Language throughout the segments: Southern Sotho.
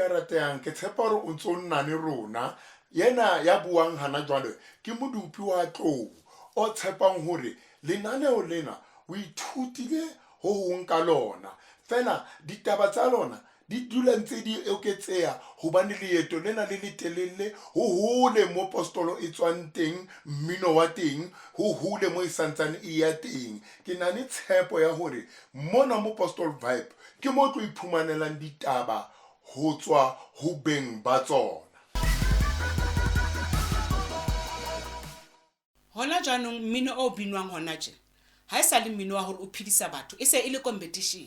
ya ratehang, ke tshepa hore o ntso nna le rona. Yena ya buang hana jwale ke Modupi wa Tlou o tshepang hore lenaneo lena o ithutile ho hong ka lona. Feela ditaba tsa lona di dula ntse di eketseha hobane leeto lena le letelele, ho hole mo postolo e tswang teng, mmino wa teng, ho hole mo e santsane e ya teng. Ke na le tshepo ya hore mona mo Postol Vibe ke mo tlo iphumanelang ditaba ho tswa ho beng ba tsona. Hona jwanong mmino o binwang hona tje ha e sa le mmino wa hore o phedisa batho, e se e le competition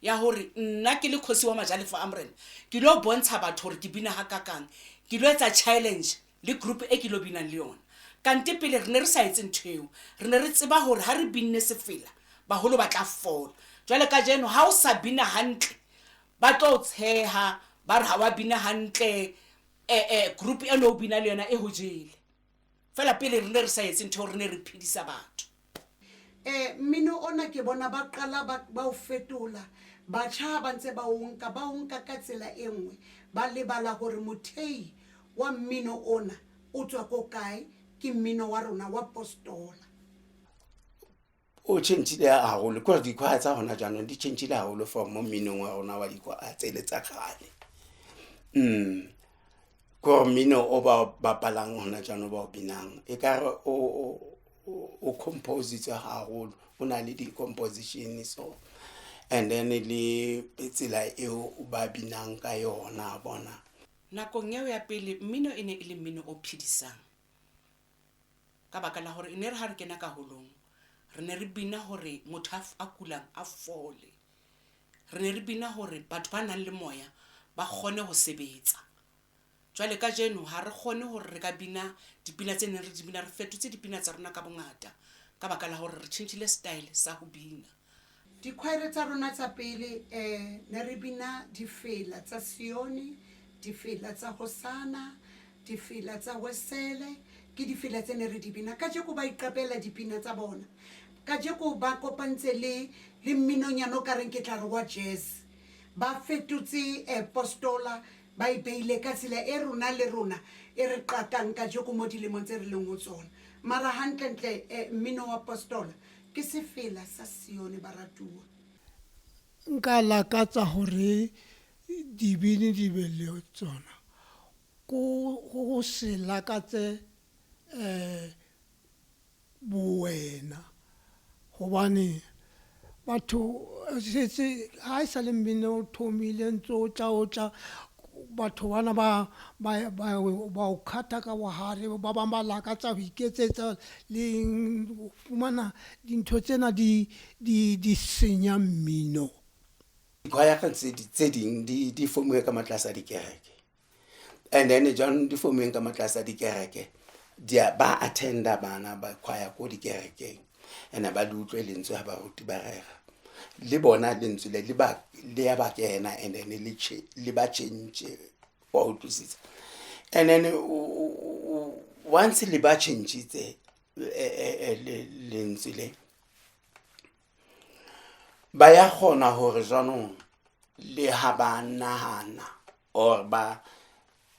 ya hore nna ke le Khosi wa Majalefa a Morena ke lo bontsha batho hore ke bina hakakang, ke lo etsa challenge le group e ke lo binang le yona. Kante pele re ne re sa etse ntho eo, re ne re tseba hore ha re binne sefela baholo ba tla fola. Jwale kajeno ha o sa bina hantle ba tlo o tsheha ba re ha wa bina hantle, group e no o bina le yona e ho jele. Fela pele re ne re sa etse ntho eo, re ne re phedisa batho. Mmino ona ke bona ba qala ba, ba o fetola. Batjha ha ba ntse ba o nka, ba o nka ka tsela e nngwe. Ba lebala hore mothei wa mmino ona o tswa ko kae, ke mmino wa rona wa postola. O tjhentjhile haholo ke gore dikhwaya tsa gona jaanong di tšhentšhile haholo from mo mminong wa rona wa dikwaya tsele tsa kgale. Ke gore mmino o ba o bapalang gona jaanong ba o binang e kare o compositswe haholo, o na le di-composition so and then le tsela eo ba binang ka yona bona. Nakong eo ya pele mmino e ne e le mmino o phedisang. Ka baka la hore e ne re ha re kena ka holong, re ne re bina hore motho a kulang a fole. Re ne re bina hore batho ba nang le moya ba kgone ho sebetsa. Jwale kajeno ha re kgone hore re ka bina dipina tse neng re di bina, re fetotse dipina tsa rona ka bongata ka baka la hore re tjhentjhile style sa ho bina. Dikhwaere tsa rona tsa pele ne re bina difela tsa Sione, difela tsa Hosana, difela tsa Wesele, ke difela tse ne re di bina. Kajeko ba iqapela dipina tsa bona. Kajeko ba kopantse le le mminonyana o ka reng ke tla re wa jazz. Ba fetotse postola ba e beile ka tsela e rona le rona e re qakang kajeko mo dilemong tse re leng ho tsona. Mara hantlentle mmino wa postola Ke sefela sa Sione, baratuwa. Nka lakatsa hore dibini di be le tsona, ko go se lakatse um bowena, gobane batho setse ga e sa le mmino o thomile ntse o tla o tla, batho bana ba ba ba ba o khatha ka bogare, ba bang ba lakatsa go iketsetsa le eng, o fumana dintho tsena di di di senya mmino. Dikhwaya tse ding di fomiwe ka matlase a dikereke and then jaanong di fomiweng ka matlase a dikereke ba attenda bana ba choir ko dikerekeng and ba le utlwe lentswe ha baruti ba rera le bona lentswe le le ba le ya ba kena and then le le ba change wa utlwisisa and then once le ba changitse lentswe le ba ya kgona hore jwanong le ha ba nahana or ba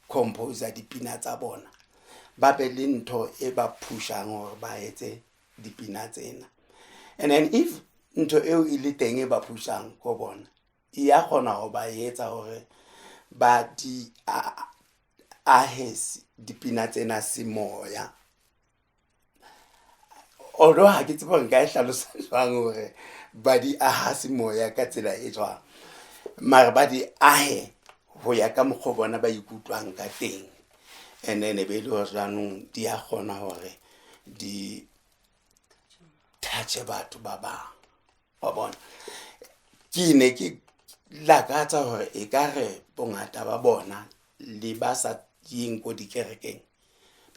composer dipina tsa bona ba be le ntho e ba pushang hore ba etse dipina tsena and then if ntho eo e le teng e ba pushang ko bona e ya kgona ho ba etsa hore ba di ahe dipina tsena semoya. Although ha ke tsebe hore nka e hlalosa jwang hore ba di aha semoya ka tsela e jwang, mara ba di ahe ho ya ka mokgwa bona ba ikutlwang ka teng. And then e be le hore jwanong di a kgona hore di touch-e batho ba bang wa bona. Ke ne ke lakatsa hore ekare bongata ba bona le ba sa yeng ko dikerekeng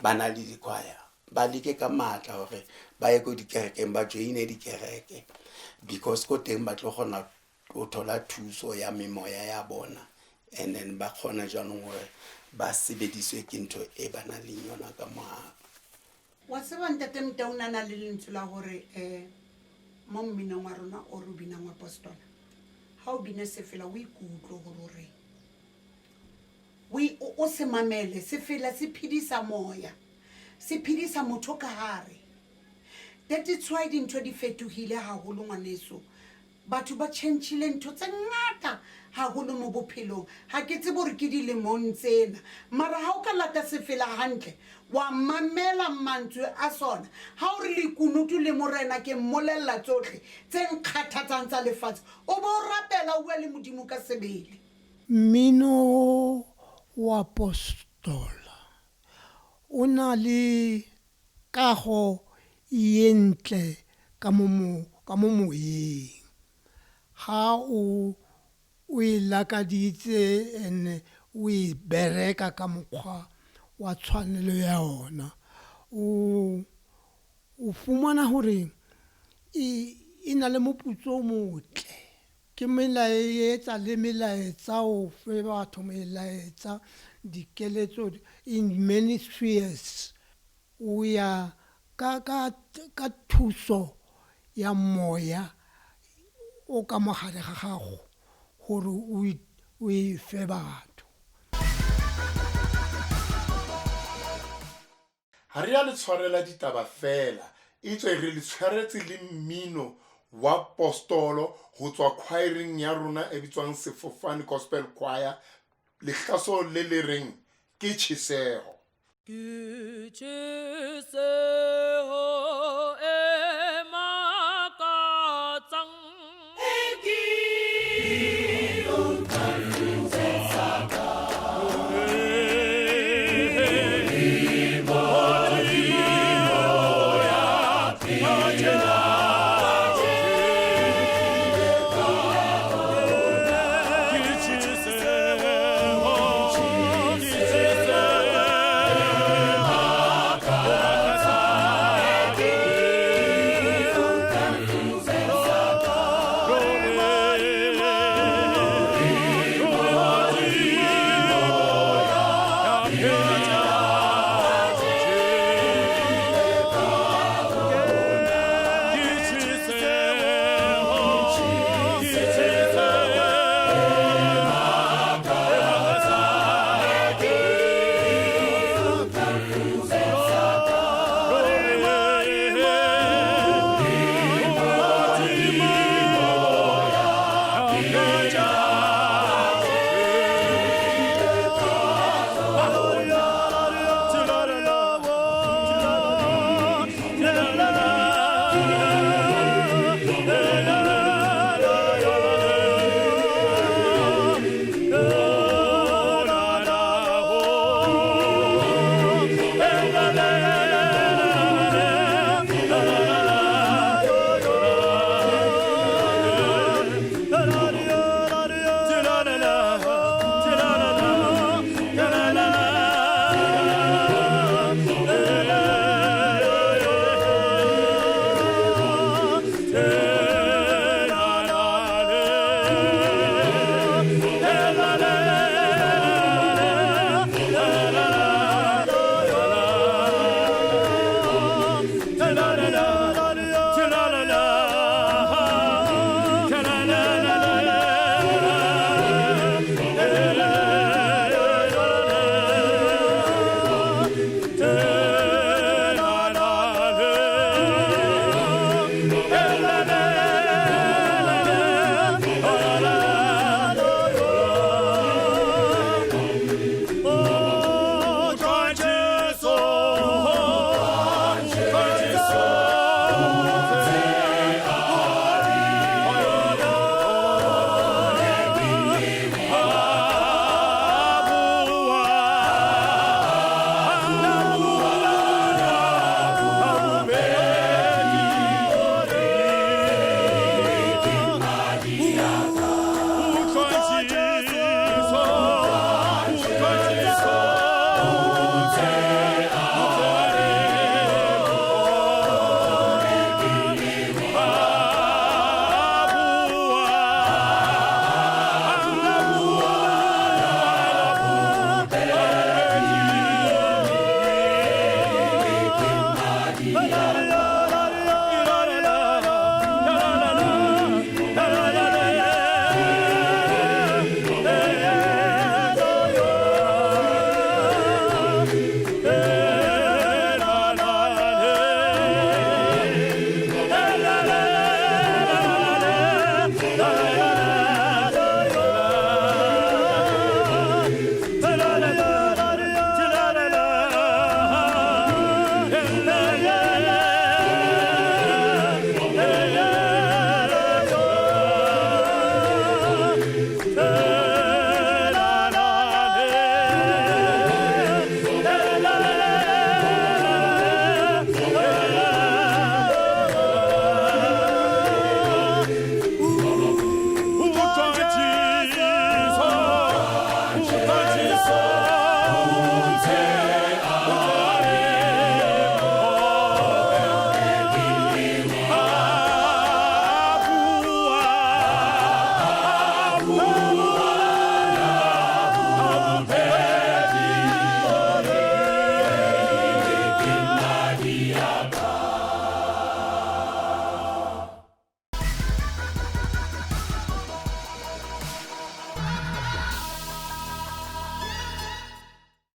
ba na le dikhwaya ba leke ka matla hore ba ye ko dikerekeng ba join-e dikereke because ko teng ba tlo kgona ho thola thuso ya memoya ya bona and then ba kgona jwanong hore ba sebediswe ke ntho e ba nang le yona ka mohare. Wa tseba Ntate Mtaung a na le lentswe la hore um mo mminong wa rona o re o binang wa postola, ha o bine sefela o ikutlwe hore o reng. O se mamele sefela se phedisa moya, se phedisa motho ka hare. That is why dintho di fetohile haholo ngwaneso. Batho ba tjhentjhile ntho tse ngata haholo mo bophelong. Ha ke tsebe hore ke dilemong tsena, mara ha o ka lata sefela hantle, wa mamela mantswe a sona, ha o re lekunutu le morena ke mmolella tsohle tse nkgathatsang tsa lefatshe, o bo o rapela o bua le Modimo ka sebele. Mmino wa apostola o na le kago ye ntle ka mo ka mo moyeng. Ga o o e lakaditse and o e bereka ka mokgwa wa tshwanelo ya ona, o o fumana hore e e na le moputso o motle. Ke melaetsa le melaetsa o fe batho melaetsa dikeletso in many spheres. O ya ka ka ka thuso ya moya o ka mogare ga gago gore o e fe batho. Ha re a le tshwarela ditaba feela, etswe re le tshwaretse le mmino wa postolo ho tswa khwaereng ya rona e bitswang Sefofane Gospel Choir, lehlaso le le reng ke tjheseho. Ke tjheseho e makatsang.